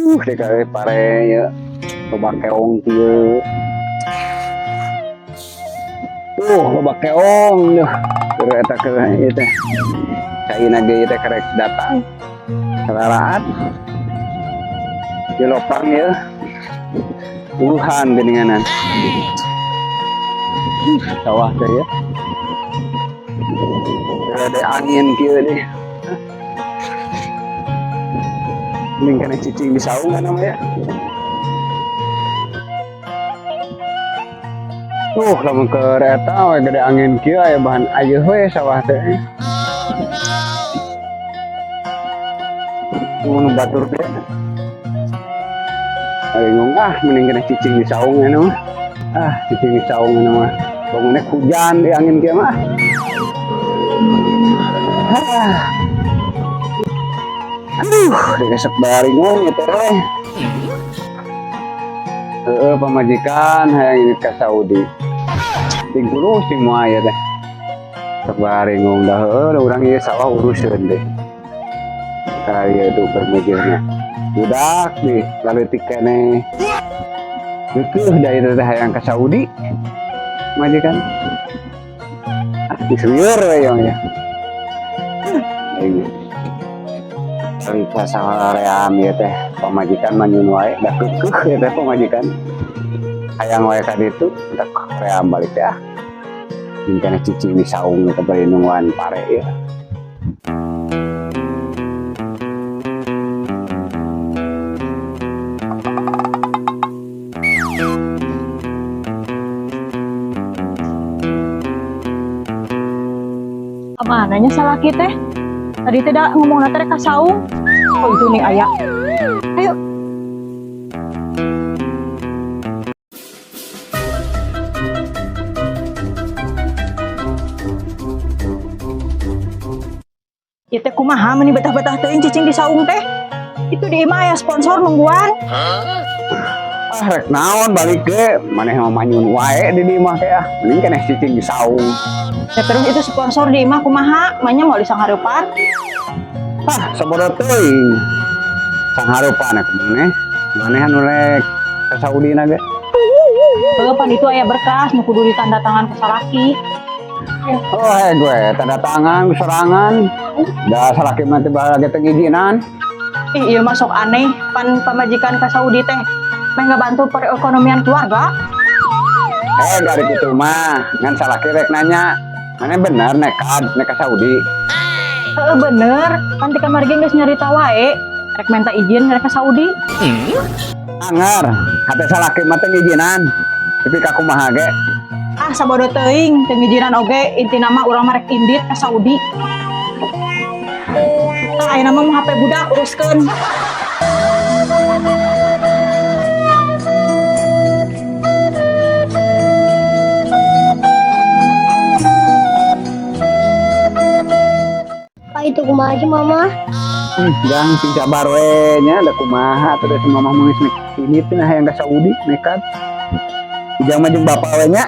Dek pare ya. Loba keong kieu. Tuh, loba keong duh. Keur eta keur ieu teh. Caina ge ieu teh karek datang. Sararaat. Di lopang ya. Uruhan geuninganan. Sawah teh ya. Ada angin kieu deh. Mending kana cicing di saung kan namanya. Tuh, lamun keur eta we gede angin kieu aya bahan ayeuh we sawah teh. Mun batur teh. Ayo ah, mending kana cicing di saung anu mah. Ah, cicing di saung anu mah. Bangunnya hujan di angin kieu mah. Ah. Aduh, dikesek baringung ya teh. Heeh, pamajikan hayang ini ka Saudi. Sing kudu sing moal ya teh. Sok baringung dah heueuh urang ieu sawah uruseun deh. Kaya itu bermikirnya. Budak nih, laleutik keneh. Kekeuh da ieu teh hayang ka Saudi. Majikan. Ah, geus lieur we ya. Aing. Cerita saream ieu teh pamajikan manyun wae da keukeuh ieu teh pamajikan. Hayang wae ka ditu teh ream balik teh ah. Mungkin cicing di saung eta bari nungguan pare ieu. Kamananya salaki teh? Tadi teh da ngomongna teh ka saung. Oh itu nih aya. Ayo. Ieu teh kumaha meuni betah-betah teuing cicing di saung teh? Itu di imah aya sponsor nungguan. Ah, rek naon balik ge maneh mah manyun wae di imah teh ah. Mending keneh cicing di saung. Ya terus itu sponsor di imah kumaha? Manya mau disanghareupan? Ah, sabodo teuing. Sanghareupan aku maneh. Maneh anu rek ka Saudi na ge. Heuh, pan itu aya berkas nu kudu ditanda tangan ku salaki. Oh, hei gue tanda tangan sorangan. Da salaki mah teh balage teu ngijinan. Ih, ieu mah sok aneh, pan pamajikan ka Saudi teh meh ngabantu perekonomian keluarga. Eh, dari kitu mah ngan salaki rek nanya, maneh bener nekat nek ka Saudi? Heeh bener, pan ti kamari ge geus nyarita wae, rek minta izin rek ka Saudi. Anger, hate salaki mah teu ngijinan. Tapi ka kumaha ge? Ah, sabodo teuing, teu ngijinan oge, intina mah urang mah rek indit ka Saudi. Tah ayeuna mah HP budak uruskeun. Pak itu kumaha sih mama? Jang sing sabar we nya da kumaha atuh si mamah mah geus ini teh hayang ka Saudi nekat. Ujang mah jeung bapak we nya.